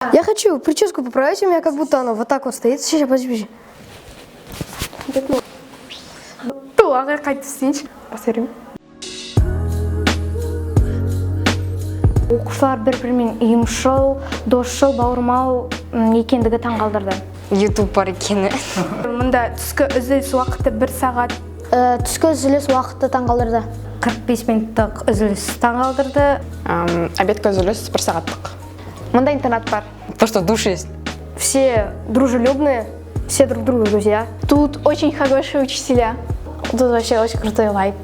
Я хочу прическу поправить, у меня как будто она вот так вот стоит. Сейчас, подожди, подожди. Ту, ағай, қайтып істейінші. Баса беремін. Оқушылар бір бірімен ұйымшыл, досшыл, бауырмал екендігі таңғалдырды. Ютуб бар екені. Мында түскі үзіліс уақыты бір сағат. Түскі үзіліс уақыты таңғалдырды. 45 минуттық үзіліс таңғалдырды. Обедке үзіліс бір сағаттық. Мында интернат бар. То, что душ есть. Все дружелюбные, все друг другу друзья. Тут очень хорошие учителя. Тут вообще очень крутой вайб.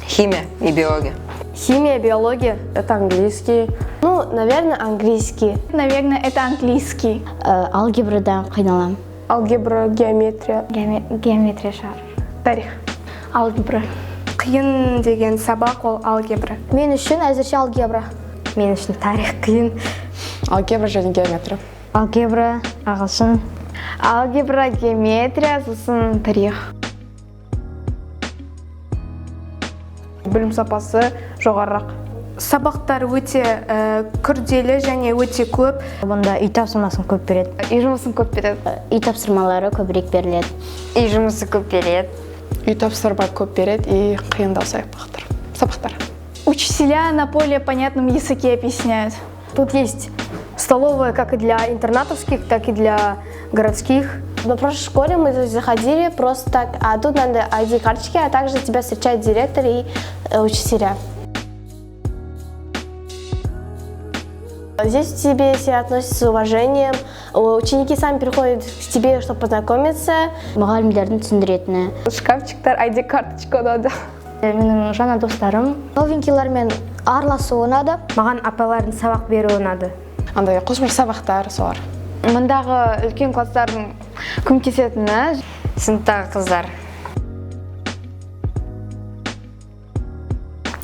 Химия и биология. Химия, биология. Это английский. Ну, наверное, английский. Наверное, это английский. Алгебрадан қиналамын. Алгебра, геометрия. Геометрия шығар. Тарих. Алгебра. Қиын деген сабақ ол алгебра. Мен үшін әзірше алгебра. Мен үшін тарих қиын. Алгебра және геометрия. Алгебра, ағылшын. Алгебра, геометрия, сосын тарих. Білім сапасы жоғарырақ. Сабақтар өте күрделі және өте көп. Бұнда үй тапсырмасын көп береді. Үй жұмысын көп береді. Үй тапсырмалары көбірек беріледі. Үй жұмысы көп береді. Үй тапсырма көп береді и қиындау сабақтар. Сабақтар. Учителя на более понятном языке объясняют. Тут есть столовая как и для интернатовских, так и для городских. На прошлой школе мы здесь заходили просто так, а тут надо ID-карточки, а также тебя встречает директор и учителя. Здесь к тебе все относятся с уважением, ученики сами приходят к тебе, чтобы познакомиться. Мұғалімдердің түсіндіретіні. Шкафчиктар, ID-карточка ұнады. Менің жаңа достарым. Новенькийлармен араласу ұнады. Маған апайлардың сабақ беруі ұнады. Андай қосымша сабақтар солар. Мындағы үлкен класстардың көмектесетіні. Сыныптағы қыздар.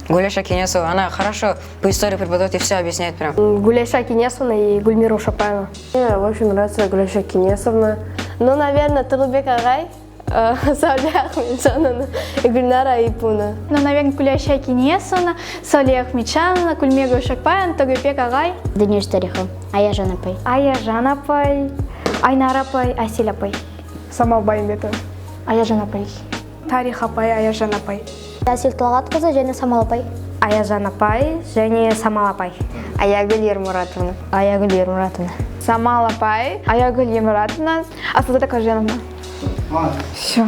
Гуляша Кенесова, она хорошо по истории преподает и все объясняет прям. Гуляйша Кенесовна и Гульмира Ушапаева. Мне очень нравится Гуляша Кенесовна. Ну, наверное, Тұрлыбек ағай, Сауле Ахмеджановна и Гульнара Айпуна. Ну, наверное, Гуляша Кенесовна, Сауле Ахмеджановна, Гульмира Ошакбаева, Тұрлыбек ағай. Дүниежүзі тарихы. Аяжан апай. Аяжан апай, Айнар апай, Әсел апай. Самал Байымбетова. Аяжан апай. Тарих апай, Аяжан апай. Әсел Талғатқызы және Самал апай. Аяжан апай және Самал апай. Аягүл Ермұратовна. Аягүл Ермұратовна. Самал апай, Аягүл Ермұратовна, Асылзада Каженовна. Все.